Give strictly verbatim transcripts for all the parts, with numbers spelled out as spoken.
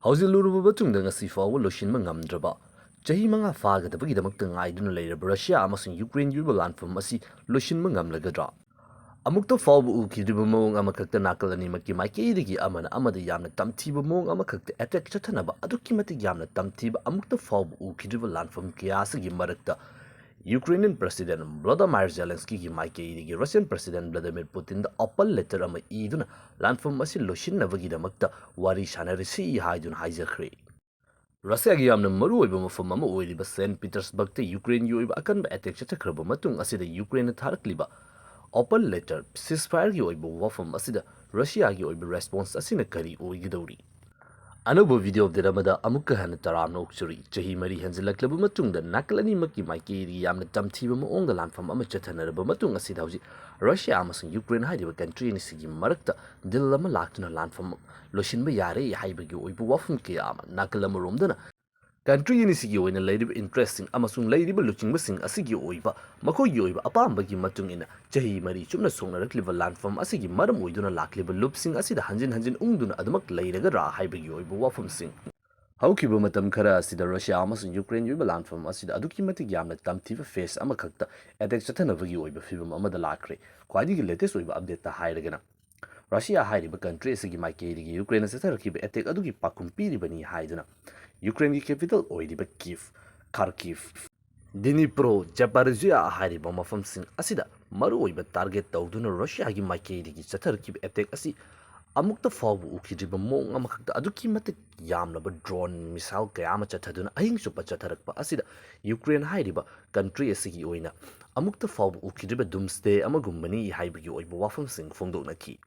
ꯍꯧꯖꯤꯜꯂꯨꯔꯕ ꯃꯇꯨꯡꯗ ꯉꯁꯤ ꯐꯥꯎꯕ ꯂꯣꯏꯁꯤꯟꯕ ꯉꯝꯗ꯭ꯔꯕ, ꯆꯍꯤ ꯃꯉꯥ ꯐꯥꯒꯗꯕꯒꯤꯗꯃꯛꯇ ꯉꯥꯏꯗꯨꯅ ꯂꯩꯔꯕ ꯔꯁꯤꯌꯥ ꯑꯃꯁꯨꯡ ꯌꯨꯀ꯭ꯔꯦꯟꯒꯤ ꯑꯣꯏꯕ ꯂꯥꯟꯐꯝ ꯑꯁꯤ ꯂꯣꯏꯁꯤꯟꯕ ꯉꯝꯂꯒꯗ꯭ꯔꯥ? ꯑꯃꯨꯛꯇ ꯐꯥꯎꯕ ꯎꯈꯤꯗ꯭ꯔꯤꯕ ꯃꯑꯣꯡ ꯑꯃꯈꯛꯇ ꯅꯥꯀꯜ ꯑꯅꯤꯃꯛꯀꯤ ꯃꯥꯏꯀꯩꯗꯒꯤ ꯑꯃꯅ ꯑꯃꯗ ꯌꯥꯝꯅ ꯇꯝꯊꯤꯕ ꯃꯑꯣꯡ ꯑꯃꯈꯛꯇ ꯑꯦꯇꯦꯛ ꯆꯠꯊꯅꯕ ꯑꯗꯨꯛꯀꯤ ꯃꯇꯤꯛ ꯌꯥꯝꯅ ꯇꯝꯊꯤꯕ ꯑꯃꯨꯛꯇ ꯐꯥꯎꯕ ꯎꯈꯤꯗ꯭ꯔꯤꯕ ꯂꯥꯟꯐꯝ ꯀꯌꯥ ꯑꯁꯤꯒꯤ ꯃꯔꯛꯇ ꯌꯨꯀ꯭ꯔꯦꯅꯤꯌꯟ ꯄ꯭ꯔꯁꯤꯗꯦꯟ ꯚ꯭ꯂꯣꯗꯤꯃꯥꯏꯔ ꯖꯦꯂꯦꯟꯁꯀꯤꯒꯤ ꯃꯥꯏꯀꯩꯗꯒꯤ ꯔꯁꯤꯌꯟ ꯄ꯭ꯔꯁꯤꯗꯦꯟ ꯚ꯭ꯂꯥꯗꯤꯃꯤꯔ ꯄꯨꯇꯤꯟꯗ ꯑꯣꯄꯟ ꯂꯦꯇꯔ ꯑꯃ ꯏꯗꯨꯅ ꯂꯥꯟꯐꯝ ꯑꯁꯤ ꯂꯣꯏꯁꯤꯟꯅꯕꯒꯤꯗꯃꯛꯇ ꯋꯥꯔꯤ ꯁꯥꯅꯔꯁꯤ ꯍꯥꯏꯗꯨꯅ ꯍꯥꯏꯖꯈ꯭ꯔꯦ꯫ ꯔꯁꯤꯌꯥꯒꯤ ꯌꯥꯝꯅ ꯃꯔꯨꯑꯣꯏꯕ ꯃꯐꯝ ꯑꯃ ꯑꯣꯏꯔꯤꯕ ꯁꯦꯟ ꯄꯤꯇꯔꯁꯕꯔꯒꯇ ꯌꯨꯀ꯭ꯔꯦꯟꯒꯤ ꯑꯣꯏꯕ ꯑꯀꯟꯕ ꯑꯦꯇꯦꯛ ꯆꯠꯊꯈ꯭ꯔꯕ ꯃꯇꯨꯡ ꯑꯁꯤꯗ ꯌꯨꯀ꯭ꯔꯦꯟꯅ ꯊꯥꯔꯛꯂꯤꯕ ꯑꯣꯄꯟ ꯂꯦꯇꯔ, ꯁꯤꯁꯐꯥꯌꯔꯒꯤ ꯑꯣꯏꯕ ꯋꯥꯐꯝ ꯑꯁꯤꯗ ꯔꯁꯤꯌꯥꯒꯤ ꯑꯣꯏꯕ ꯔꯦꯁꯄꯣꯟꯁ ꯑꯁꯤꯅ ꯀꯔꯤ ꯑꯣꯏꯒꯗꯧꯔꯤ? ꯑꯅꯧꯕ ꯚꯤꯗꯤꯑꯣ ꯑꯞꯗꯦꯠ ꯑꯃꯗ ꯑꯃꯨꯛꯀ ꯍꯟꯅ ꯇꯔꯥꯝꯅ ꯑꯣꯛꯆꯔꯤ꯫ ꯆꯍꯤ ꯃꯔꯤ ꯍꯦꯟꯖꯤꯜꯂꯛꯂꯕ ꯃꯇꯨꯡꯗ ꯅꯥꯀꯜ ꯑꯅꯤꯃꯛꯀꯤ ꯃꯥꯏꯀꯩꯗꯒꯤ ꯌꯥꯝꯅ ꯇꯝꯊꯤꯕ ꯃꯑꯣꯡꯗ ꯂꯥꯟꯐꯝ ꯑꯃ ꯆꯠꯊꯅꯔꯕ ꯃꯇꯨꯡ ꯑꯁꯤꯗ ꯍꯧꯖꯤꯛ ꯔꯁꯤꯌꯥ ꯑꯃꯁꯨꯡ ꯌꯨꯀ꯭ꯔꯦꯟ ꯍꯥꯏꯔꯤꯕ ꯀꯟꯇ꯭ꯔꯤ ꯑꯅꯤꯁꯤꯒꯤ ꯃꯔꯛꯇ ꯗꯤꯜ ꯑꯃ ꯂꯥꯛꯇꯨꯅ ꯂꯥꯟꯐꯝ ꯂꯣꯏꯁꯤꯟꯕ ꯌꯥꯔꯦ ꯍꯥꯏꯕꯒꯤ ꯑꯣꯏꯕ ꯋꯥꯐꯝ ꯀꯌꯥ ꯑꯃ ꯅꯥꯀꯜ ꯑꯃꯔꯣꯝꯗꯅ ꯀꯟꯇ꯭ꯔꯤ ꯑꯅꯤꯁꯤꯒꯤ ꯑꯣꯏꯅ ꯂꯩꯔꯤꯕ ꯏꯟꯇꯔꯦꯁꯁꯤꯡ ꯑꯃꯁꯨꯡ ꯂꯩꯔꯤꯕ ꯂꯨꯆꯤꯡꯕꯁꯤꯡ ꯑꯁꯤꯒꯤ ꯑꯣꯏꯕ ꯃꯈꯣꯏꯒꯤ ꯑꯣꯏꯕ ꯑꯄꯥꯝꯕꯒꯤ ꯃꯇꯨꯡ ꯏꯟꯅ ꯆꯍꯤ ꯃꯔꯤ ꯆꯨꯞꯅ ꯁꯣꯛꯅꯔꯛꯂꯤꯕ ꯂꯥꯟꯐꯝ ꯑꯁꯤꯒꯤ ꯃꯔꯝ ꯑꯣꯏꯗꯨꯅ ꯂꯥꯛꯂꯤꯕ ꯂꯨꯞꯁꯤꯡ ꯑꯁꯤꯗ ꯍꯟꯖꯤꯟ ꯍꯟꯖꯤꯟ ꯎꯪꯗꯨꯅ ꯑꯗꯨꯃꯛ ꯂꯩꯔꯒꯗ꯭ꯔꯥ ꯍꯥꯏꯕꯒꯤ ꯑꯣꯏꯕ ꯋꯥꯐꯝꯁꯤꯡ꯫ ꯍꯧꯈꯤꯕ ꯃꯇꯝ ꯈꯔ ꯑꯁꯤꯗ ꯔꯁꯤꯌꯥ ꯑꯃꯁꯨꯡ ꯌꯨꯀ꯭ꯔꯦꯟꯒꯤ ꯑꯣꯏꯕ ꯂꯥꯟꯐꯝ ꯑꯁꯤꯗ ꯑꯗꯨꯛꯀꯤ ꯃꯇꯤꯛ ꯌꯥꯝꯅ ꯇꯝꯊꯤꯕ ꯐꯦꯁ ꯑꯃꯈꯛꯇ ꯑꯦꯇꯦꯛ ꯆꯠꯊꯅꯕꯒꯤ ꯑꯣꯏꯕ ꯐꯤꯕꯝ ꯑꯃꯗ ꯂꯥꯛꯈ꯭ꯔꯦ꯫ ꯈ꯭ꯋꯥꯏꯗꯒꯤ ꯂꯦꯇꯦꯁ ꯑꯣꯏꯕ ꯑꯞꯗꯦꯠꯇ ꯍꯥꯏꯔꯒꯅ, ꯔꯁꯤꯌꯥ ꯍꯥꯏꯔꯤꯕ ꯀꯟꯇ꯭ꯔꯤ ꯑꯁꯤꯒꯤ ꯃꯥꯏꯀꯩꯗꯒꯤ ꯌꯨꯀ꯭ꯔꯦꯟꯅ ꯆꯠꯊꯔꯛꯈꯤꯕ ꯑꯦꯇꯦꯛ ꯑꯗꯨꯒꯤ ꯄꯥꯎꯈꯨꯝ ꯄꯤꯔꯤꯕꯅꯤ ꯍꯥꯏꯗꯨꯅ ꯌꯨꯀ꯭ꯔꯦꯟꯒꯤ ꯀꯦꯄꯤꯇꯦꯜ ꯑꯣꯏꯔꯤꯕ ꯀꯤꯚ, ꯈꯥꯔꯀꯤꯚ, ꯗꯤꯅꯤꯄ꯭ꯔꯣ ꯖꯦꯄꯥꯔꯖꯤꯌꯥ ꯍꯥꯏꯔꯤꯕ ꯃꯐꯝꯁꯤꯡ ꯑꯁꯤꯗ ꯃꯔꯨꯑꯣꯏꯕ ꯇꯥꯔꯒꯦꯠ ꯇꯧꯗꯨꯅ ꯔꯁꯤꯌꯥꯒꯤ ꯃꯥꯏꯀꯩꯗꯒꯤ ꯆꯠꯊꯔꯛꯈꯤꯕ ꯑꯦꯇꯦꯛ ꯑꯁꯤ ꯑꯃꯨꯛꯇ ꯐꯥꯎꯕ ꯎꯈꯤꯗ꯭ꯔꯤꯕ ꯃꯑꯣꯡ ꯑꯃꯈꯛꯇ ꯑꯗꯨꯛꯀꯤ ꯃꯇꯤꯛ ꯌꯥꯝꯂꯕ ꯗ꯭ꯔꯣꯟ, ꯃꯤꯁꯥꯏꯜ ꯀꯌꯥ ꯑꯃ ꯆꯠꯊꯗꯨꯅ ꯑꯍꯤꯡ ꯆꯨꯞꯄ ꯆꯠꯊꯔꯛꯄ ꯑꯁꯤꯗ ꯌꯨꯀ꯭ꯔꯦꯟ ꯍꯥꯏꯔꯤꯕ ꯀꯟꯇ꯭ꯔꯤ ꯑꯁꯤꯒꯤ ꯑꯣꯏꯅ ꯑꯃꯨꯛꯇ ꯐꯥꯎꯕ ꯎꯈꯤꯗ꯭ꯔꯤꯕ ꯗꯨꯝꯁꯗꯦ ꯑꯃꯒꯨꯝꯕꯅꯤ ꯍꯥꯏꯕꯒꯤ ꯑꯣꯏꯕ ꯋꯥꯐꯝꯁꯤꯡ ꯐꯣꯡꯗꯣꯛꯅꯈꯤ꯫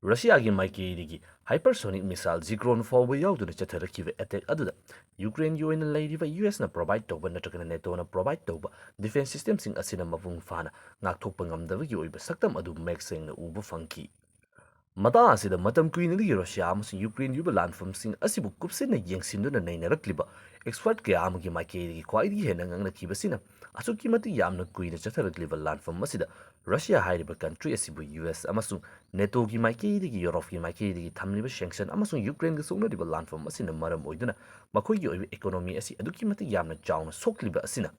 ꯔꯁꯤꯌꯥꯒꯤ ꯃꯥꯏꯀꯩꯗꯒꯤ ꯍꯥꯏꯄꯔꯁꯣꯅꯤꯛ ꯃꯤꯁꯥꯏꯜ ꯖꯤꯀ꯭ꯔꯣꯟ ꯐꯥꯎꯕ ꯌꯥꯎꯗꯨꯅ ꯆꯠꯊꯔꯛꯈꯤꯕ ꯑꯦꯇꯦꯛ ꯑꯗꯨꯗ ꯌꯨꯀ꯭ꯔꯦꯟꯒꯤ ꯑꯣꯏꯅ ꯂꯩꯔꯤꯕ ꯌꯨ ꯑꯦꯁꯅ ꯄ꯭ꯔꯣꯚꯥꯏꯗ ꯇꯧꯕ ꯅꯠꯇ꯭ꯔꯒꯅ ꯅꯦꯇꯣꯅ ꯄ꯭ꯔꯣꯚꯥꯏꯗ ꯇꯧꯕ ꯗꯤꯐꯦꯟꯁ ꯁꯤꯁꯇꯦꯝꯁꯤꯡ ꯑꯁꯤꯅ ꯃꯄꯨꯡ ꯐꯥꯅ ꯉꯥꯛꯊꯣꯛꯄ ꯉꯝꯗꯕꯒꯤ ꯑꯣꯏꯕ ꯁꯛꯇꯝ ꯑꯗꯨ ꯃꯌꯦꯛ ꯁꯦꯡꯅ ꯎꯕ ꯐꯪꯈꯤ꯫ ꯃꯇꯥꯡ ꯑꯁꯤꯗ ꯃꯇꯝ ꯀꯨꯏꯅꯗꯒꯤ ꯔꯨꯁꯤꯌꯥ ꯑꯃꯁꯨꯡ ꯌꯨꯀ꯭ꯔꯦꯟꯒꯤ ꯑꯣꯏꯕ ꯂꯥꯟꯐꯝꯁꯤꯡ ꯑꯁꯤꯕꯨ ꯀꯨꯞꯁꯤꯟꯅ ꯌꯦꯡꯁꯤꯟꯗꯨꯅ ꯅꯩꯅꯔꯛꯂꯤꯕ ꯑꯦꯛꯁꯄꯔꯠ ꯀꯌꯥ ꯑꯃꯒꯤ ꯃꯥꯏꯀꯩꯗꯒꯤ ꯈ꯭ꯋꯥꯏꯗꯒꯤ ꯍꯦꯟꯅ ꯉꯛꯅꯈꯤꯕꯁꯤꯅ, ꯑꯁꯨꯛꯀꯤ ꯃꯇꯤꯛ ꯌꯥꯝꯅ ꯀꯨꯏꯅ ꯆꯠꯊꯔꯛꯂꯤꯕ ꯂꯥꯟꯐꯝ ꯑꯁꯤꯗ ꯔꯨꯁꯤꯌꯥ ꯍꯥꯏꯔꯤꯕ ꯀꯟꯇ꯭ꯔꯤ ꯑꯁꯤꯕꯨ ꯌꯨ ꯑꯦꯁ ꯑꯃꯁꯨꯡ ꯅꯦꯇꯣꯒꯤ ꯃꯥꯏꯀꯩꯗꯒꯤ, ꯌꯨꯔꯣꯞꯀꯤ ꯃꯥꯏꯀꯩꯗꯒꯤ ꯊꯝꯂꯤꯕ ꯁꯦꯡꯁꯟ ꯑꯃꯁꯨꯡ ꯌꯨꯀ꯭ꯔꯦꯟꯒ ꯁꯣꯛꯅꯔꯤꯕ ꯂꯥꯟꯐꯝ ꯑꯁꯤꯅ ꯃꯔꯝ ꯑꯣꯏꯗꯨꯅ ꯃꯈꯣꯏꯒꯤ ꯑꯣꯏꯕ ꯏꯀꯣꯅꯣꯃꯤ ꯑꯁꯤ ꯑꯗꯨꯛꯀꯤ ꯃꯇꯤꯛ ꯌꯥꯝꯅ ꯆꯥꯎꯅ ꯁꯣꯛꯂꯤꯕ ꯑꯁꯤꯅ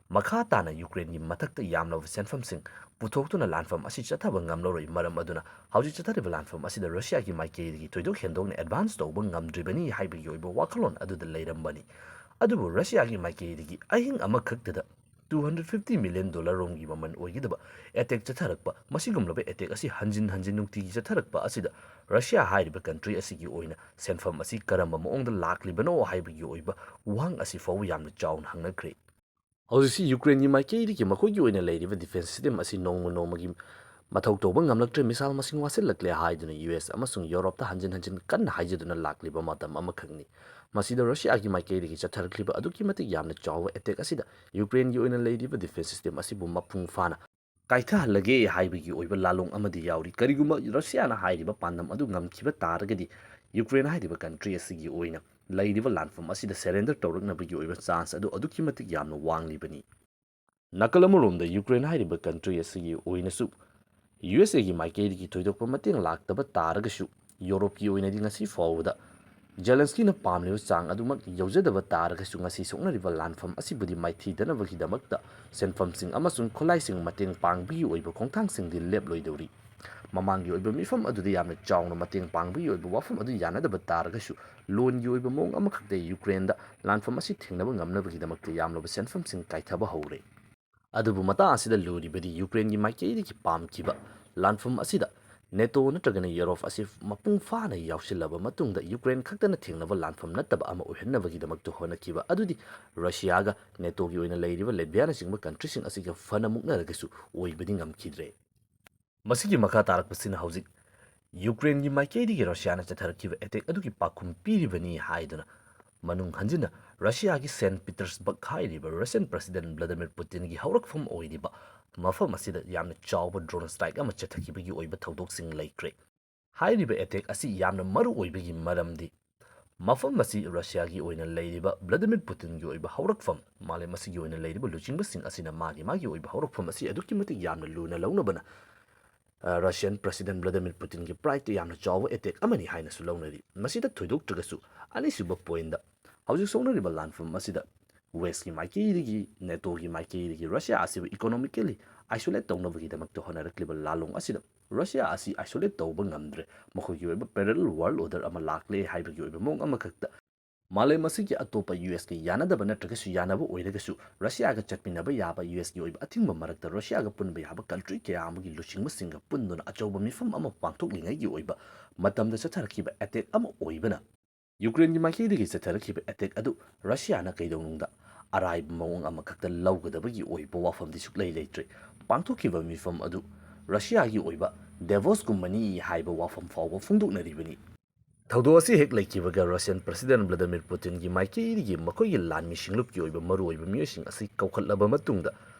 ꯃꯈꯥ ꯇꯥꯅ ꯌꯨꯀ꯭ꯔꯦꯟꯒꯤ ꯃꯊꯛꯇ ꯌꯥꯝꯂꯕ ꯁꯦꯟꯐꯝꯁꯤꯡ ꯄꯨꯊꯣꯛꯇꯨꯅ ꯂꯥꯟꯐꯝ ꯑꯁꯤ ꯆꯠꯊꯕ ꯉꯝꯂꯔꯣꯏ꯫ ꯃꯔꯝ ꯑꯗꯨꯅ ꯍꯧꯖꯤꯛ ꯆꯠꯊꯔꯤꯕ ꯂꯥꯟꯐꯝ ꯑꯁꯤꯗ ꯔꯨꯁꯤꯌꯥꯒꯤ ꯃꯥꯏꯀꯩꯗꯒꯤ ꯊꯣꯏꯗꯣꯛ ꯍꯦꯟꯗꯣꯛꯅ ꯑꯦꯗꯚꯥꯟꯁ ꯇꯧꯕ ꯉꯝꯗ꯭ꯔꯤꯕꯅꯤ ꯍꯥꯏꯕꯒꯤ ꯑꯣꯏꯕ ꯋꯥꯈꯜꯂꯣꯟ ꯑꯗꯨꯗ ꯂꯩꯔꯝꯕꯅꯤ꯫ ꯑꯗꯨꯕꯨ ꯔꯨꯁꯤꯌꯥꯒꯤ ꯃꯥꯏꯀꯩꯗꯒꯤ ꯑꯍꯤꯡ ꯑꯃꯈꯛꯇꯗ two hundred fifty million dollar ꯔꯣꯝꯒꯤ ꯃꯃꯜ ꯑꯣꯏꯒꯗꯕ ꯑꯦꯇꯦꯛ ꯆꯠꯊꯔꯛꯄ, ꯃꯁꯤꯒꯨꯝꯂꯕ ꯑꯦꯇꯦꯛ ꯑꯁꯤ ꯍꯟꯖꯤꯟ ꯍꯟꯖꯤꯟ ꯅꯨꯡꯇꯤꯒꯤ ꯆꯠꯊꯔꯛꯄ ꯑꯁꯤꯗ ꯔꯨꯁꯤꯌꯥ ꯍꯥꯏꯔꯤꯕ ꯀꯟꯇ꯭ꯔꯤ ꯑꯁꯤꯒꯤ ꯑꯣꯏꯅ ꯁꯦꯟꯐꯝ ꯑꯁꯤ ꯀꯔꯝꯕ ꯃꯑꯣꯡꯗ ꯂꯥꯛꯂꯤꯕꯅꯣ ꯍꯥꯏꯕꯒꯤ ꯑꯣꯏꯕ ꯋꯥꯍꯪ ꯑꯁꯤ ꯐꯥꯎꯕ ꯌꯥꯝꯅ ꯆꯥꯎꯅ ꯍꯪꯅꯈ꯭ꯔꯦ꯫ ꯍꯧꯖꯤꯛꯁꯤ ꯌꯨꯀ꯭ꯔꯦꯟꯒꯤ ꯃꯥꯏꯀꯩꯗꯒꯤ ꯃꯈꯣꯏꯒꯤ ꯑꯣꯏꯅ ꯂꯩꯔꯤꯕ ꯗꯤꯐꯦꯟꯁ ꯁꯤꯁꯇꯦꯝ ꯑꯁꯤ ꯅꯣꯡꯃ ꯅꯣꯡꯃꯒꯤ ꯃꯊꯧ ꯇꯧꯕ ꯉꯝꯂꯛꯇ꯭ꯔꯦ, ꯃꯤꯁꯥꯏꯜ ꯃꯁꯤꯡ ꯋꯥꯠꯁꯤꯜꯂꯛꯂꯦ ꯍꯥꯏꯗꯨꯅ ꯌꯨ ꯑꯦꯁ ꯑꯃꯁꯨꯡ ꯌꯨꯔꯣꯞꯇ ꯍꯟꯖꯤꯟ ꯍꯟꯖꯤꯟ ꯀꯟꯅ ꯍꯥꯏꯖꯗꯨꯅ ꯂꯥꯛꯂꯤꯕ ꯃꯇꯝ ꯑꯃꯈꯛꯅꯤ꯫ ꯃꯁꯤꯗ ꯔꯨꯁꯤꯌꯥꯒꯤ ꯃꯥꯏꯀꯩꯗꯒꯤ ꯆꯠꯊꯔꯛꯂꯤꯕ ꯑꯗꯨꯛꯀꯤ ꯃꯇꯤꯛ ꯌꯥꯝꯅ ꯆꯥꯎꯕ ꯑꯦꯇꯦꯛ ꯑꯁꯤꯗ ꯌꯨꯀ꯭ꯔꯦꯟꯒꯤ ꯑꯣꯏꯅ ꯂꯩꯔꯤꯕ ꯗꯤꯐꯦꯟꯁ ꯁꯤꯁꯇꯦꯝ ꯑꯁꯤꯕꯨ ꯃꯄꯨꯡ ꯐꯥꯅ ꯀꯥꯏꯊꯍꯜꯂꯒꯦ ꯍꯥꯏꯕꯒꯤ ꯑꯣꯏꯕ ꯂꯥꯂꯣꯡ ꯑꯃꯗꯤ ꯌꯥꯎꯔꯤ꯫ ꯀꯔꯤꯒꯨꯝꯕ ꯔꯨꯁꯤꯌꯥꯅ ꯍꯥꯏꯔꯤꯕ ꯄꯥꯟꯗꯝ ꯑꯗꯨ ꯉꯝꯈꯤꯕ ꯇꯥꯔꯒꯗꯤ, ꯌꯨꯀ꯭ꯔꯦꯟ ꯍꯥꯏꯔꯤꯕ ꯀꯟꯇ꯭ꯔꯤ ꯑꯁꯤꯒꯤ ꯑꯣꯏꯅ ꯂꯩꯔꯤꯕ ꯂꯥꯟꯐꯝ ꯑꯁꯤꯗ ꯁꯔꯦꯟꯗꯔ ꯇꯧꯔꯛꯅꯕꯒꯤ ꯑꯣꯏꯕ ꯆꯥꯟꯁ ꯑꯗꯨ ꯑꯗꯨꯛꯀꯤ ꯃꯇꯤꯛ ꯌꯥꯝꯅ ꯋꯥꯡꯂꯤꯕꯅꯤ꯫ ꯅꯥꯀꯜ ꯑꯃꯔꯣꯝꯗ ꯌꯨꯀ꯭ꯔꯦꯟ ꯍꯥꯏꯔꯤꯕ ꯀꯟꯇ꯭ꯔꯤ ꯑꯁꯤꯒꯤ ꯑꯣꯏꯅꯁꯨ ꯌꯨ ꯑꯦꯁ ꯑꯦꯒꯤ ꯃꯥꯏꯀꯩꯗꯒꯤ ꯊꯣꯏꯗꯣꯛꯄ ꯃꯇꯦꯡ ꯂꯥꯛꯇꯕ ꯇꯥꯔꯒꯁꯨ, ꯌꯨꯔꯣꯞꯀꯤ ꯑꯣꯏꯅꯗꯤ ꯉꯁꯤ ꯐꯥꯎꯕꯗ ꯖꯦꯂꯦꯟꯁꯀꯤꯅ ꯄꯥꯝꯂꯤꯕ ꯆꯥꯡ ꯑꯗꯨꯃꯛ ꯌꯧꯖꯗꯕ ꯇꯥꯔꯒꯁꯨ, ꯉꯁꯤ ꯁꯣꯛꯅꯔꯤꯕ ꯂꯥꯟꯐꯝ ꯑꯁꯤꯕꯨꯗꯤ ꯃꯥꯏꯊꯤꯗꯅꯕꯒꯤꯗꯃꯛꯇ ꯁꯦꯟꯐꯝꯁꯤꯡ ꯑꯃꯁꯨꯡ ꯈꯨꯠꯂꯥꯏꯁꯤꯡ ꯃꯇꯦꯡ ꯄꯥꯡꯕꯒꯤ ꯑꯣꯏꯕ ꯈꯣꯡꯊꯥꯡꯁꯤꯡꯗꯤ ꯂꯦꯞꯂꯣꯏꯗꯧꯔꯤ꯫ ꯃꯃꯥꯡꯒꯤ ꯑꯣꯏꯕ ꯃꯤꯐꯝ ꯑꯗꯨꯗ ꯌꯥꯝꯅ ꯆꯥꯎꯅ ꯃꯇꯦꯡ ꯄꯥꯡꯕꯒꯤ ꯑꯣꯏꯕ ꯋꯥꯐꯝ ꯑꯗꯨ ꯌꯥꯅꯗꯕ ꯇꯥꯔꯒꯁꯨ, ꯂꯣꯟꯒꯤ ꯑꯣꯏꯕ ꯃꯑꯣꯡ ꯑꯃꯈꯛꯇ ꯌꯨꯀ꯭ꯔꯦꯟꯗ ꯂꯥꯟꯐꯝ ꯑꯁꯤ ꯊꯦꯡꯅꯕ ꯉꯝꯅꯕꯒꯤꯗꯃꯛꯇ ꯌꯥꯝꯂꯕ ꯁꯦꯟꯐꯝꯁꯤꯡ ꯀꯥꯏꯊꯕ ꯍꯧꯔꯦ꯫ ꯑꯗꯨꯕꯨ ꯃꯇꯥꯡ ꯑꯁꯤꯗ ꯂꯨꯔꯤꯕꯗꯤ ꯌꯨꯀ꯭ꯔꯦꯟꯒꯤ ꯃꯥꯏꯀꯩꯗꯒꯤ ꯄꯥꯝꯈꯤꯕ ꯂꯥꯟꯐꯝ ꯑꯁꯤꯗ ꯅꯦꯇꯣ ꯅꯠꯇ꯭ꯔꯒꯅ ꯌꯨꯔꯣꯞ ꯑꯁꯤ ꯃꯄꯨꯡ ꯐꯥꯅ ꯌꯥꯎꯁꯤꯜꯂꯕ ꯃꯇꯨꯡꯗ ꯌꯨꯀ꯭ꯔꯦꯟ ꯈꯛꯇꯅ ꯊꯦꯡꯅꯕ ꯂꯥꯟꯐꯝ ꯅꯠꯇꯕ ꯑꯃ ꯑꯣꯏꯍꯟꯅꯕꯒꯤꯗꯃꯛꯇ ꯍꯣꯠꯅꯈꯤꯕ ꯑꯗꯨꯗꯤ ꯔꯨꯁꯤꯌꯥꯒ ꯅꯦꯇꯣꯒꯤ ꯑꯣꯏꯅ ꯂꯩꯔꯤꯕ ꯂꯦꯠꯚꯤꯌꯥꯅꯆꯤꯡꯕ ꯀꯟꯇ꯭ꯔꯤꯁꯤꯡ ꯑꯁꯤꯒ ꯐꯅ ꯃꯨꯛꯅꯔꯒꯁꯨ ꯑꯣꯏꯕꯗꯤ ꯉꯝꯈꯤꯗ꯭ꯔꯦ꯫ ꯃꯁꯤꯒꯤ ꯃꯈꯥ ꯇꯥꯔꯛꯄꯁꯤꯅ ꯍꯧꯖꯤꯛ ꯌꯨꯀ꯭ꯔꯦꯟꯒꯤ ꯃꯥꯏꯀꯩꯗꯒꯤ ꯔꯨꯁꯤꯌꯥꯅ ꯆꯠꯊꯔꯛꯈꯤꯕ ꯑꯦꯇꯦꯛ ꯑꯗꯨꯒꯤ ꯄꯥꯎꯈꯨꯝ ꯄꯤꯔꯤꯕꯅꯤ ꯍꯥꯏꯗꯨꯅ ꯃꯅꯨꯡ ꯍꯟꯖꯤꯟꯅ ꯔꯨꯁꯤꯌꯥꯒꯤ ꯁꯦꯟ ꯄꯤꯇꯔꯁꯕꯔꯒ ꯍꯥꯏꯔꯤꯕ ꯔꯨꯁꯤꯌꯟ ꯄ꯭ꯔꯁꯤꯗꯦꯟ ꯚ꯭ꯂꯥꯗꯤꯃꯤꯔ ꯄꯨꯇꯤꯟꯒꯤ ꯍꯧꯔꯛꯐꯝ ꯑꯣꯏꯔꯤꯕ ꯃꯐꯝ ꯑꯁꯤꯗ ꯌꯥꯝꯅ ꯆꯥꯎꯕ ꯗ꯭ꯔꯣꯟ ꯁ꯭ꯇ꯭ꯔꯥꯏꯛ ꯑꯃ ꯆꯠꯊꯈꯤꯕꯒꯤ ꯑꯣꯏꯕ ꯊꯧꯗꯣꯛꯁꯤꯡ ꯂꯩꯈ꯭ꯔꯦ꯫ ꯍꯥꯏꯔꯤꯕ ꯑꯦꯇꯦꯛ ꯑꯁꯤ ꯌꯥꯝꯅ ꯃꯔꯨ ꯑꯣꯏꯕꯒꯤ ꯃꯔꯝꯗꯤ ꯃꯐꯝ ꯑꯁꯤ ꯔꯁꯤꯌꯥꯒꯤ ꯑꯣꯏꯅ ꯂꯩꯔꯤꯕ ꯚ꯭ꯂꯥꯗꯤꯃꯤꯔ ꯄꯨꯇꯤꯟꯒꯤ ꯑꯣꯏꯕ ꯍꯧꯔꯛꯐꯝ, ꯃꯥꯂꯦꯝ ꯑꯁꯤꯒꯤ ꯑꯣꯏꯅ ꯂꯩꯔꯤꯕ ꯂꯨꯆꯤꯡꯕꯁꯤꯡ ꯑꯁꯤꯅ ꯃꯥꯒꯤ ꯃꯥꯒꯤ ꯑꯣꯏꯕ ꯍꯧꯔꯛꯐꯝ ꯑꯁꯤ ꯑꯗꯨꯛꯀꯤ ꯃꯇꯤꯛ ꯌꯥꯝꯅ ꯂꯨꯅ ꯂꯧꯅꯕꯅ, ꯑ, ꯔꯁꯤꯌꯥꯟ ꯄ꯭ꯔꯁꯤꯗꯦꯟ ꯚ꯭ꯂꯥꯗꯤꯃꯤꯔ ꯄꯨꯇꯤꯟꯒꯤ ꯄ꯭ꯔꯥꯏꯗꯇ ꯌꯥꯝꯅ ꯆꯥꯎꯕ ꯑꯦꯇꯦꯛ ꯑꯃꯅꯤ ꯍꯥꯏꯅꯁꯨ ꯂꯧꯅꯔꯤ꯫ ꯃꯁꯤꯗ ꯊꯣꯏꯗꯣꯛꯇ꯭ꯔꯒꯁꯨ, ꯑꯅꯤꯁꯨꯕ ꯄꯣꯏꯟꯗ, ꯍꯧꯖꯤꯛ ꯁꯣꯛꯅꯔꯤꯕ ꯂꯥꯟꯐꯝ ꯑꯁꯤꯗ ꯋꯦꯁꯀꯤ ꯃꯥꯏꯀꯩꯗꯒꯤ, ꯅꯦꯇꯣꯒꯤ ꯃꯥꯏꯀꯩꯗꯒꯤ ꯔꯁꯤꯌꯥ ꯑꯁꯤꯕꯨ ꯏꯀꯣꯅꯣꯃꯤꯀꯦꯂꯤ ꯑꯥꯏꯁꯣꯂꯦꯠ ꯇꯧꯅꯕꯒꯤꯗꯃꯛꯇ ꯍꯣꯠꯅꯔꯛꯂꯤꯕ ꯂꯥꯂꯣꯡ ꯑꯁꯤꯗ ꯔꯁꯤꯌꯥ ꯑꯁꯤ ꯑꯥꯏꯁꯣꯂꯦꯠ ꯇꯧꯕ ꯉꯝꯗ꯭ꯔꯦ, ꯃꯈꯣꯏꯒꯤ ꯑꯣꯏꯕ parallel world order ꯑꯃ ꯂꯥꯛꯂꯦ ꯍꯥꯏꯕꯒꯤ ꯑꯣꯏꯕ ꯃꯑꯣꯡ ꯑꯃꯈꯛꯇ, ꯃꯥꯂꯦꯝ ꯑꯁꯤꯒꯤ ꯑꯇꯣꯞꯄ ꯌꯨ ꯑꯦꯁꯀ ꯌꯥꯅꯗꯕ ꯅꯠꯇ꯭ꯔꯒꯁꯨ ꯌꯥꯅꯕ ꯑꯣꯏꯔꯒꯁꯨ ꯔꯁꯤꯌꯥꯒ ꯆꯠꯃꯤꯟꯅꯕ ꯌꯥꯕ ꯌꯨ ꯑꯦꯁꯀꯤ ꯑꯣꯏꯕ ꯑꯊꯤꯡꯕ ꯃꯔꯛꯇ ꯔꯁꯤꯌꯥꯒ ꯄꯨꯟꯕ ꯌꯥꯕ ꯀꯟꯇ꯭ꯔꯤ ꯀꯌꯥ ꯑꯃꯒꯤ ꯂꯨꯆꯤꯡꯕꯁꯤꯡꯒ ꯄꯨꯟꯗꯨꯅ ꯑꯆꯧꯕ ꯃꯤꯐꯝ ꯑꯃ ꯄꯥꯡꯊꯣꯛꯂꯤꯉꯩꯒꯤ ꯑꯣꯏꯕ ꯃꯇꯝꯗ ꯆꯠꯊꯔꯛꯈꯤꯕ ꯑꯦꯇꯦꯛ ꯑꯃ ꯑꯣꯏꯕꯅ, ꯌꯨꯀ꯭ꯔꯦꯟꯒꯤ ꯃꯥꯏꯀꯩꯗꯒꯤ ꯆꯠꯊꯔꯛꯈꯤꯕ ꯑꯦꯇꯦꯛ ꯑꯗꯨ ꯔꯁꯤꯌꯥꯅ ꯀꯩꯗꯧꯅꯨꯡꯗ ꯑꯔꯥꯏꯕ ꯃꯑꯣꯡ ꯑꯃꯈꯛꯇ ꯂꯧꯒꯗꯕꯒꯤ ꯑꯣꯏꯕ ꯋꯥꯐꯝꯗꯤ ꯁꯨꯛꯂꯩ ꯂꯩꯇ꯭ꯔꯦ꯫ ꯄꯥꯡꯊꯣꯛꯈꯤꯕ ꯃꯤꯐꯝ ꯑꯗꯨ ꯔꯁꯤꯌꯥꯒꯤ ꯑꯣꯏꯕ ꯗꯦꯚꯣꯁꯀꯨꯝꯕꯅꯤ ꯍꯥꯏꯕ ꯋꯥꯐꯝ ꯐꯥꯎꯕ ꯐꯣꯡꯗꯣꯛꯅꯔꯤꯕꯅꯤ꯫ ꯊꯧꯗꯣꯛ ꯑꯁꯤ ꯍꯦꯛ ꯂꯩꯈꯤꯕꯒ ꯔꯁꯤꯌꯟ ꯄ꯭ꯔꯁꯤꯗꯦꯟ ꯚ꯭ꯂꯥꯗꯤꯃꯤꯔ ꯄꯨꯇꯤꯟꯒꯤ ꯃꯥꯏꯀꯩꯗꯒꯤ ꯃꯈꯣꯏꯒꯤ ꯂꯥꯟꯃꯤ ꯁꯤꯡꯂꯨꯞꯀꯤ ꯑꯣꯏꯕ ꯃꯔꯨꯑꯣꯏꯕ ꯃꯤꯑꯣꯏꯁꯤꯡ ꯑꯁꯤ ꯀꯧꯈꯠꯂꯕ ꯃꯇꯨꯡꯗ,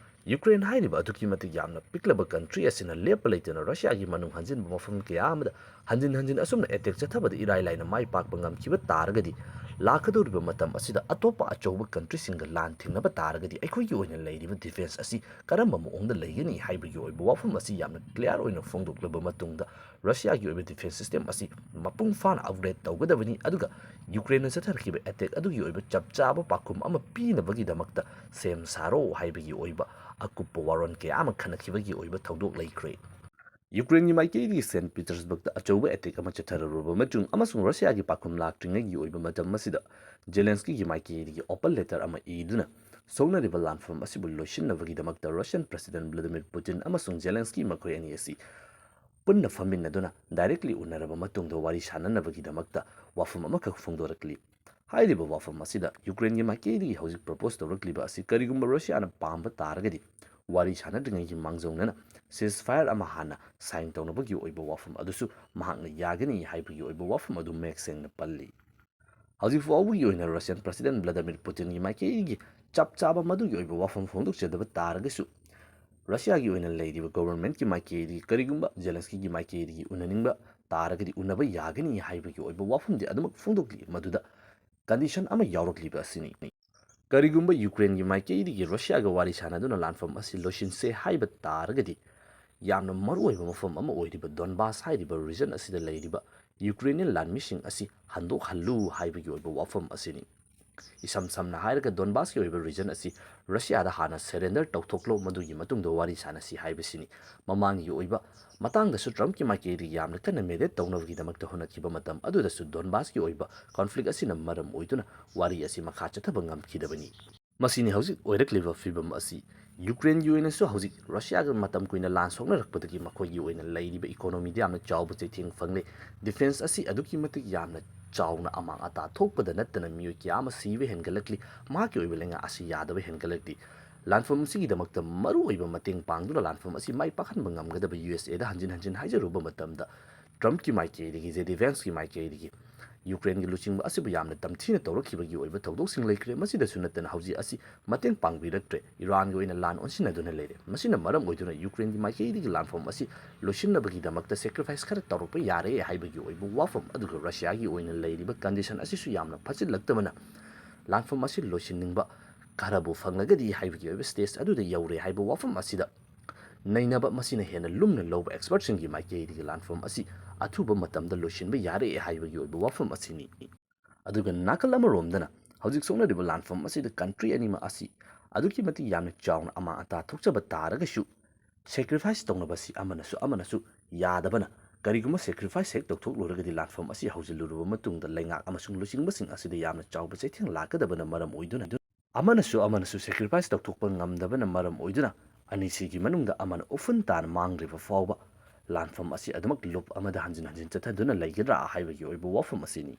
ꯌꯨꯀ꯭ꯔꯦꯟ ꯍꯥꯏꯔꯤꯕ ꯑꯗꯨꯛꯀꯤ ꯃꯇꯤꯛ ꯌꯥꯝꯅ ꯄꯤꯛꯂꯕ ꯀꯟꯇ꯭ꯔꯤ ꯑꯁꯤꯅ ꯂꯦꯞꯄ ꯂꯩꯇꯅ ꯔꯁꯤꯌꯥꯒꯤ ꯃꯅꯨꯡ ꯍꯟꯖꯤꯟꯕ ꯃꯐꯝ ꯀꯌꯥ ꯑꯃꯗ ꯍꯟꯖꯤꯟ ꯍꯟꯖꯤꯟ ꯑꯁꯨꯝꯅ ꯑꯦꯇꯦꯛ ꯆꯠꯊꯕꯗ ꯏꯔꯥꯏ ꯂꯥꯏꯅ ꯃꯥꯏ ꯄꯥꯛꯄ ꯉꯝꯈꯤꯕ ꯇꯥꯔꯒꯗꯤ, ꯂꯥꯛꯀꯗꯧꯔꯤꯕ ꯃꯇꯝ ꯑꯁꯤꯗ ꯑꯇꯣꯞꯄ ꯑꯆꯧꯕ ꯀꯟꯇ꯭ꯔꯤꯁꯤꯡꯒ ꯂꯥꯟ ꯊꯦꯡꯅꯕ ꯇꯥꯔꯒꯗꯤ ꯑꯩꯈꯣꯏꯒꯤ ꯑꯣꯏꯅ ꯂꯩꯔꯤꯕ ꯗꯤꯐꯦꯟꯁ ꯑꯁꯤ ꯀꯔꯝꯕ ꯃꯑꯣꯡꯗ ꯂꯩꯒꯅꯤ ꯍꯥꯏꯕꯒꯤ ꯑꯣꯏꯕ ꯋꯥꯐꯝ ꯑꯁꯤ ꯌꯥꯝꯅ ꯀ꯭ꯂꯤꯌꯥꯔ ꯑꯣꯏꯅ ꯐꯣꯡꯗꯣꯛꯂꯕ ꯃꯇꯨꯡꯗ, ꯔꯁꯤꯌꯥꯒꯤ ꯑꯣꯏꯕ ꯗꯤꯐꯦꯟꯁ ꯁꯤꯁꯇꯦꯝ ꯑꯁꯤ ꯃꯄꯨꯡ ꯐꯥꯅ ꯑꯞꯒ꯭ꯔꯦꯗ ꯇꯧꯒꯗꯕꯅꯤ, ꯑꯗꯨꯒ ꯌꯨꯀ꯭ꯔꯦꯟꯅ ꯆꯠꯊꯔꯛꯈꯤꯕ ꯑꯦꯇꯦꯛ ꯑꯗꯨꯒꯤ ꯑꯣꯏꯕ ꯆꯞ ꯆꯥꯕ ꯄꯥꯎꯈꯨꯝ ꯑꯃ ꯄꯤꯅꯕꯒꯤꯗꯃꯛꯇ ꯁꯦꯝ ꯁꯥꯔꯣ ꯍꯥꯏꯕꯒꯤ ꯑꯣꯏꯕ ꯑꯀꯨꯞꯄ ꯋꯥꯔꯣꯜ ꯀꯌꯥ ꯑꯃ ꯈꯟꯅꯈꯤꯕꯒꯤ ꯑꯣꯏꯕ ꯊꯧꯗꯣꯛ ꯂꯩꯈ꯭ꯔꯦ꯫ ꯌꯨꯀ꯭ꯔꯦꯟꯒꯤ ꯃꯥꯏꯀꯩꯗꯒꯤ ꯁꯦꯟ ꯄꯤꯇꯔꯁꯕꯔꯒꯇ ꯑꯆꯧꯕ ꯑꯦꯇꯦꯛ ꯑꯃ ꯆꯠꯊꯔꯨꯔꯕ ꯃꯇꯨꯡ ꯑꯃꯁꯨꯡ ꯔꯁꯤꯌꯥꯒꯤ ꯄꯥꯎꯈꯨꯝ ꯂꯥꯛꯇ꯭ꯔꯤꯉꯩꯒꯤ ꯑꯣꯏꯕ ꯃꯇꯝ ꯑꯁꯤꯗ, ꯖꯦꯂꯦꯟꯁꯀꯤꯒꯤ ꯃꯥꯏꯀꯩꯗꯒꯤ ꯑꯣꯄꯟ ꯂꯦꯇꯔ ꯑꯃ ꯏꯗꯨꯅ ꯁꯣꯛꯅꯔꯤꯕ ꯂꯥꯟꯐꯝ ꯑꯁꯤꯕꯨ ꯂꯣꯏꯁꯤꯟꯅꯕꯒꯤꯗꯃꯛꯇ ꯔꯁꯤꯌꯟ ꯄ꯭ꯔꯁꯤꯗꯦꯟ ꯚ꯭ꯂꯥꯗꯤꯃꯤꯔ ꯄꯨꯇꯤꯟ ꯑꯃꯁꯨꯡ ꯖꯦꯂꯦꯟꯁꯀꯤ ꯃꯈꯣꯏ ꯑꯅꯤ ꯑꯁꯤ ꯄꯨꯟꯅ ꯐꯝꯃꯤꯟꯅꯗꯨꯅ ꯗꯥꯏꯔꯦꯛꯂꯤ ꯎꯅꯔꯕ ꯃꯇꯨꯡꯗ ꯋꯥꯔꯤ ꯁꯥꯅꯅꯕꯒꯤꯗꯃꯛꯇ ꯋꯥꯐꯝ ꯑꯃꯈꯛ ꯐꯣꯡꯗꯣꯔꯛꯂꯤ꯫ ꯍꯥꯏꯔꯤꯕ ꯋꯥꯐꯝ ꯑꯁꯤꯗ ꯌꯨꯀ꯭ꯔꯦꯟꯒꯤ ꯃꯥꯏꯀꯩꯗꯒꯤ ꯍꯧꯖꯤꯛ ꯄ꯭ꯔꯣꯄꯣꯁ ꯇꯧꯔꯛꯂꯤꯕ ꯑꯁꯤ ꯀꯔꯤꯒꯨꯝꯕ ꯔꯁꯤꯌꯥꯅ ꯄꯥꯝꯕ ꯇꯥꯔꯒꯗꯤ ꯋꯥꯔꯤ ꯁꯥꯅꯗ꯭ꯔꯤꯉꯩꯒꯤ ꯃꯥꯡꯖꯧꯅꯅ ꯁꯤꯖ ꯐꯥꯌꯔ ꯑꯃ ꯍꯥꯟꯅ ꯁꯥꯏꯟ ꯇꯧꯅꯕꯒꯤ ꯑꯣꯏꯕ ꯋꯥꯐꯝ ꯑꯗꯨꯁꯨ ꯃꯍꯥꯛꯅ ꯌꯥꯒꯅꯤ ꯍꯥꯏꯕꯒꯤ ꯑꯣꯏꯕ ꯋꯥꯐꯝ ꯑꯗꯨ ꯃꯌꯦꯛ ꯁꯦꯡꯅ ꯄꯜꯂꯤ꯫ ꯍꯧꯖꯤꯛ ꯐꯥꯎꯕꯒꯤ ꯑꯣꯏꯅ ꯔꯁꯤꯌꯟ ꯄ꯭ꯔꯁꯤꯗꯦꯟ ꯚ꯭ꯂꯥꯗꯤꯃꯤꯔ ꯄꯨꯇꯤꯟꯒꯤ ꯃꯥꯏꯀꯩꯒꯤ ꯆꯞ ꯆꯥꯕ ꯃꯗꯨꯒꯤ ꯑꯣꯏꯕ ꯋꯥꯐꯝ ꯐꯣꯡꯗꯣꯛꯆꯗꯕ ꯇꯥꯔꯒꯁꯨ, ꯔꯁꯤꯌꯥꯒꯤ ꯑꯣꯏꯅ ꯂꯩꯔꯤꯕ ꯒꯣꯚꯔꯟꯃꯦꯟꯠꯀꯤ ꯃꯥꯏꯀꯩꯗꯒꯤ ꯀꯔꯤꯒꯨꯝꯕ ꯖꯦꯂꯦꯟꯁꯀꯤꯒꯤ ꯃꯥꯏꯀꯩꯗꯒꯤ ꯎꯅꯅꯤꯡꯕ ꯇꯥꯔꯒꯗꯤ ꯎꯅꯕ ꯌꯥꯒꯅꯤ ꯍꯥꯏꯕꯒꯤ ꯑꯣꯏꯕ ꯋꯥꯐꯝꯗꯤ ꯑꯗꯨꯃꯛ ꯐꯣꯡꯗꯣꯛꯂꯤ, ꯃꯗꯨꯗ ꯀꯟꯗꯤꯁꯟ ꯑꯃ ꯌꯥꯎꯔꯛꯂꯤꯕ ꯑꯁꯤꯅꯤ꯫ ꯀꯔꯤꯒꯨꯝꯕ ꯌꯨꯀ꯭ꯔꯦꯟꯒꯤ ꯃꯥꯏꯀꯩꯗꯒꯤ ꯔꯨꯁꯤꯌꯥꯒ ꯋꯥꯔꯤ ꯁꯥꯟꯅꯗꯨꯅ ꯂꯥꯟꯐꯝ ꯑꯁꯤ ꯂꯣꯏꯁꯤꯟꯁꯦ ꯍꯥꯏꯕ ꯇꯥꯔꯒꯗꯤ, ꯌꯥꯝꯅ ꯃꯔꯨꯑꯣꯏꯕ ꯃꯐꯝ ꯑꯃ ꯑꯣꯏꯔꯤꯕ ꯗꯣꯟꯕꯥꯁ ꯍꯥꯏꯔꯤꯕ ꯔꯤꯖꯟ ꯑꯁꯤꯗ ꯂꯩꯔꯤꯕ ꯌꯨꯀ꯭ꯔꯦꯅꯤꯌꯟ ꯂꯥꯟꯃꯤꯁꯤꯡ ꯑꯁꯤ ꯍꯟꯗꯣꯛꯍꯜꯂꯨ ꯍꯥꯏꯕꯒꯤ ꯑꯣꯏꯕ ꯋꯥꯐꯝ ꯑꯁꯤꯅꯤ꯫ ꯏꯁꯝ ꯁꯝꯅ ꯍꯥꯏꯔꯒ, ꯗꯣꯟꯕꯥꯁꯀꯤ ꯑꯣꯏꯕ ꯔꯤꯖꯟ ꯑꯁꯤ ꯔꯨꯁꯤꯌꯥꯗ ꯍꯥꯟꯅ ꯁꯔꯦꯟꯗꯔ ꯇꯧꯊꯣꯛꯂꯣ, ꯃꯗꯨꯒꯤ ꯃꯇꯨꯡꯗ ꯋꯥꯔꯤ ꯁꯥꯟꯅꯁꯤ ꯍꯥꯏꯕꯁꯤꯅꯤ꯫ ꯃꯃꯥꯡꯒꯤ ꯑꯣꯏꯕ ꯃꯇꯥꯡꯗꯁꯨ ꯇ꯭ꯔꯝꯞꯀꯤ ꯃꯥꯏꯀꯩꯗꯒꯤ ꯌꯥꯝꯅ ꯀꯟꯅ ꯃꯦꯗꯤꯌꯦꯠ ꯇꯧꯅꯕꯒꯤꯗꯃꯛꯇ ꯍꯣꯠꯅꯈꯤꯕ ꯃꯇꯝ ꯑꯗꯨꯗꯁꯨ ꯗꯣꯟꯕꯥꯁꯀꯤ ꯑꯣꯏꯕ ꯀꯣꯟꯐ꯭ꯂꯤꯛ ꯑꯁꯤꯅ ꯃꯔꯝ ꯑꯣꯏꯗꯨꯅ ꯋꯥꯔꯤ ꯑꯁꯤ ꯃꯈꯥ ꯆꯠꯊꯕ ꯉꯝꯈꯤꯗꯕꯅꯤ꯫ ꯃꯁꯤꯅꯤ ꯍꯧꯖꯤꯛ ꯑꯣꯏꯔꯛꯂꯤꯕ ꯐꯤꯕꯝ ꯑꯁꯤ꯫ ꯌꯨꯀ꯭ꯔꯦꯟꯒꯤ ꯑꯣꯏꯅꯁꯨ ꯍꯧꯖꯤꯛ ꯔꯨꯁꯤꯌꯥꯒ ꯃꯇꯝ ꯀꯨꯏꯅ ꯂꯥꯟ ꯁꯣꯛꯅꯔꯛꯄꯗꯒꯤ ꯃꯈꯣꯏꯒꯤ ꯑꯣꯏꯅ ꯂꯩꯔꯤꯕ ꯏꯀꯣꯅꯣꯃꯤꯗ ꯌꯥꯝꯅ ꯆꯥꯎꯕ ꯆꯩꯊꯦꯡ ꯐꯪꯂꯦ꯫ ꯗꯤꯐꯦꯟꯁ ꯑꯁꯤ ꯑꯗꯨꯛꯀꯤ ꯃꯇꯤꯛ ꯌꯥꯝꯅ ꯆꯥꯎꯅ ꯑꯃꯥꯡ ꯑꯇꯥ ꯊꯣꯛꯄꯗ ꯅꯠꯇꯅ ꯃꯤꯑꯣꯏ ꯀꯌꯥ ꯑꯃ ꯁꯤꯕ ꯍꯦꯟꯒꯠꯂꯛꯂꯤ꯫ ꯃꯍꯥꯛꯀꯤ ꯑꯣꯏꯕ ꯂꯩꯉꯥꯛ ꯑꯁꯤ ꯌꯥꯗꯕ ꯍꯦꯟꯒꯠꯂꯛꯂꯤ꯫ ꯂꯥꯟꯐꯝ ꯑꯁꯤꯒꯤꯗꯃꯛꯇ ꯃꯔꯨꯑꯣꯏꯕ ꯃꯇꯦꯡ ꯄꯥꯡꯗꯨꯅ ꯂꯥꯟꯐꯝ ꯑꯁꯤ ꯃꯥꯏ ꯄꯥꯛꯍꯟꯕ ꯉꯝꯒꯗꯕ ꯌꯨ ꯑꯦꯁ ꯑꯦꯗ ꯍꯟꯖꯤꯟ ꯍꯟꯖꯤꯟ ꯍꯥꯏꯖꯔꯨꯕ ꯃꯇꯝꯗ, ꯇ꯭ꯔꯝꯞꯀꯤ ꯃꯥꯏꯀꯩꯗꯒꯤ, ꯖꯦ ꯗꯤ ꯚꯦꯟꯁꯀꯤ ꯃꯥꯏꯀꯩꯗꯒꯤ ꯌꯨꯀ꯭ꯔꯦꯟꯒꯤ ꯂꯨꯆꯤꯡꯕ ꯑꯁꯤꯕꯨ ꯌꯥꯝꯅ ꯇꯝꯊꯤꯅ ꯇꯧꯔꯛꯈꯤꯕꯒꯤ ꯑꯣꯏꯕ ꯊꯧꯗꯣꯛꯁꯤꯡ ꯂꯩꯈ꯭ꯔꯦ꯫ ꯃꯁꯤꯗꯁꯨ ꯅꯠꯇꯅ ꯍꯧꯖꯤꯛ ꯑꯁꯤ ꯃꯇꯦꯡ ꯄꯥꯡꯕꯤꯔꯛꯇ꯭ꯔꯦ, ꯏꯔꯥꯟꯒꯤ ꯑꯣꯏꯅ ꯂꯥꯟ ꯑꯣꯟꯁꯤꯟꯅꯗꯨꯅ ꯂꯩꯔꯦ꯫ ꯃꯁꯤꯅ ꯃꯔꯝ ꯑꯣꯏꯗꯨꯅ ꯌꯨꯀ꯭ꯔꯦꯟꯒꯤ ꯃꯥꯏꯀꯩꯗꯒꯤ ꯂꯥꯟꯐꯝ ꯑꯁꯤ ꯂꯣꯏꯁꯤꯟꯅꯕꯒꯤꯗꯃꯛꯇ ꯁꯦꯀ꯭ꯔꯤꯐꯥꯏꯁ ꯈꯔ ꯇꯧꯔꯛꯄ ꯌꯥꯔꯦ ꯍꯥꯏꯕꯒꯤ ꯑꯣꯏꯕ ꯋꯥꯐꯝ, ꯑꯗꯨꯒ ꯔꯁꯤꯌꯥꯒꯤ ꯑꯣꯏꯅ ꯂꯩꯔꯤꯕ ꯀꯟꯗꯤꯁꯟ ꯑꯁꯤꯁꯨ ꯌꯥꯝꯅ ꯐꯠꯆꯤꯜꯂꯛꯇꯕꯅ ꯂꯥꯟꯐꯝ ꯑꯁꯤ ꯂꯣꯏꯁꯤꯟꯅꯤꯡꯕ ꯈꯔꯕꯨ ꯐꯪꯂꯒꯗꯤ ꯍꯥꯏꯕꯒꯤ ꯑꯣꯏꯕ ꯁ꯭ꯇꯦꯖ ꯑꯗꯨꯗ ꯌꯧꯔꯦ ꯍꯥꯏꯕ ꯋꯥꯐꯝ ꯑꯁꯤꯗ ꯅꯩꯅꯕ, ꯃꯁꯤꯅ ꯍꯦꯟꯅ ꯂꯨꯝꯅ ꯂꯧꯕ ꯑꯦꯛꯁꯄꯔꯠꯁꯤꯡꯒꯤ ꯃꯥꯏꯀꯩꯗꯒꯤ ꯂꯥꯟꯐꯝ ꯑꯁꯤ ꯑꯊꯨꯕ ꯃꯇꯝꯗ ꯂꯣꯏꯁꯤꯟꯕ ꯌꯥꯔꯦ ꯍꯥꯏꯕꯒꯤ ꯑꯣꯏꯕ ꯋꯥꯐꯝ ꯑꯁꯤꯅꯤ꯫ ꯑꯗꯨꯒ ꯅꯥꯀꯜ ꯑꯃꯔꯣꯝꯗꯅ ꯍꯧꯖꯤꯛ ꯁꯣꯛꯅꯔꯤꯕ ꯂꯥꯟꯐꯝ ꯑꯁꯤꯗ ꯀꯟꯇ꯭ꯔꯤ ꯑꯅꯤꯃꯛ ꯑꯁꯤ ꯑꯗꯨꯛꯀꯤ ꯃꯇꯤꯛ ꯌꯥꯝꯅ ꯆꯥꯎꯅ ꯑꯃꯥꯡ ꯑꯇꯥ ꯊꯣꯛꯆꯕ ꯇꯥꯔꯒꯁꯨ, ꯁꯦꯀ꯭ꯔꯤꯐꯥꯏꯁ ꯇꯧꯅꯕꯁꯤ ꯑꯃꯅꯁꯨ ꯑꯃꯅꯁꯨ ꯌꯥꯗꯕꯅ, ꯀꯔꯤꯒꯨꯝꯕ ꯁꯦꯀ꯭ꯔꯤꯐꯥꯏꯁ ꯍꯦꯛ ꯇꯧꯊꯣꯛꯂꯨꯔꯒꯗꯤ ꯂꯥꯟꯐꯝ ꯑꯁꯤ ꯍꯧꯖꯤꯜꯂꯨꯔꯕ ꯃꯇꯨꯡꯗ ꯂꯩꯉꯥꯛ ꯑꯃꯁꯨꯡ ꯂꯨꯆꯤꯡꯕꯁꯤꯡ ꯑꯁꯤꯗ ꯌꯥꯝꯅ ꯆꯥꯎꯕ ꯆꯩꯊꯦꯡ ꯂꯥꯛꯀꯗꯕꯅ ꯃꯔꯝ ꯑꯣꯏꯗꯨꯅ, ꯑꯃꯅꯁꯨ ꯑꯃꯅꯁꯨ ꯁꯦꯀ꯭ꯔꯤꯐꯥꯏꯁ ꯇꯧꯊꯣꯛꯄ ꯉꯝꯗꯕꯅ ꯃꯔꯝ ꯑꯣꯏꯗꯨꯅ ꯑꯅꯤꯁꯤꯒꯤ ꯃꯅꯨꯡꯗ ꯑꯃꯅ ꯎꯐꯨꯟ ꯇꯥꯅ ꯃꯥꯡꯗ꯭ꯔꯤꯕ ꯐꯥꯎꯕ ꯂꯥꯟꯐꯝ ꯑꯁꯤ ꯑꯗꯨꯃꯛ ꯂꯨꯞ ꯑꯃꯗ ꯍꯟꯖꯤꯟ ꯍꯟꯖꯤꯟ ꯆꯠꯊꯗꯨꯅ ꯂꯩꯒꯗ꯭ꯔꯥ ꯍꯥꯏꯕꯒꯤ ꯑꯣꯏꯕ ꯋꯥꯐꯝ ꯑꯁꯤꯅꯤ꯫